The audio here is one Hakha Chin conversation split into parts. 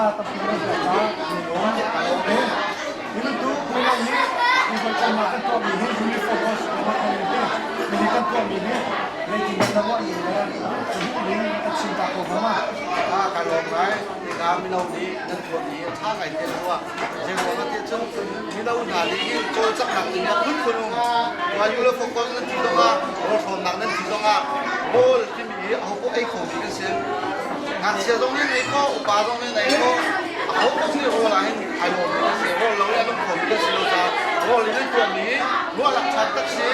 ṭha tampi nan pek caah kan i lawm. Hi bantuk mino nih hawikomhnak kan tuahmi hi Unifor Gospel Community minih kan tuahmi hi zeitindah na ruahning le na duhning kan chim ta ko hnga ma? Ka lawm ngai. Hika mino nih nan tuahmi a ṭha ngai te ruah. Zeiruang ah tiah cun mino hna nih hin cawlcanghnak ding ah phunphun um. Tuah Unifor nan ti zongah, rawlhrawnnak nan ti zongah, rawl timi hi ahopaoh ei khomi kan si. Ngakchia zong nih an ei khawh, upa zong nih an ei khawh. Ahopaoh nih rawl ah hin ai lawmmi kan si. Rawl lo i a nung khomi kan si lo caah rawl in an tuahmi hi ruahnak ṭha tak si.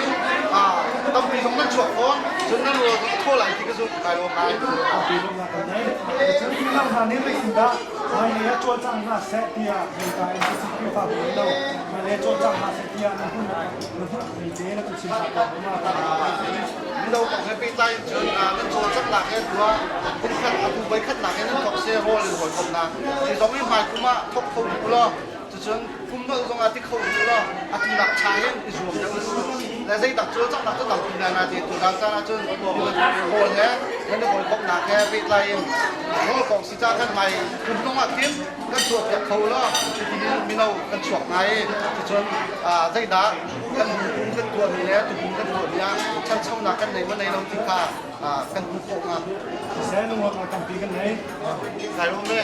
Tampi zong nan chuak fawn. Cun nan rawl zong a thaw lai ti ka zumh. Kai lawm ngai. Tampi lawmnak kan ngei. Cun mino hna nih zeitindah hmailei ah cawlcang hna seh tiah zeita NCC Khrihfabu in lo hmailei ah cawlcang hna seh tiah na hmuh na hmuhmi te na kan chim ta ko ma? Mino kong he pehtlai in cun nan cawlcanghnak he tuah phun khat atu voi khatnak he nan thawk si rawl in hawikomhnak hi zong hi hmai kum ah thawk kho u law cucun kum nolh zong ah ti kho u law atu nak ṭha hin i zuam deuh u le zeidak cawlcanghnak cu tampi ngai na ti tu zan caan ahcun rawl he nan i hawikomhnak he pehtlai in rawl kong si ca kan hmai kum zong ah khin kan tuahpiak kho law cuti mino kan chuak ngai i cucun zeidah kan kum kan tuahmi le tukum kan tuahmi ah ṭhanchonak kan nei ma nei lo ti kha kan hmuh khawh hnga. Siseh lungrualnak tampi kan nei. Kai um e.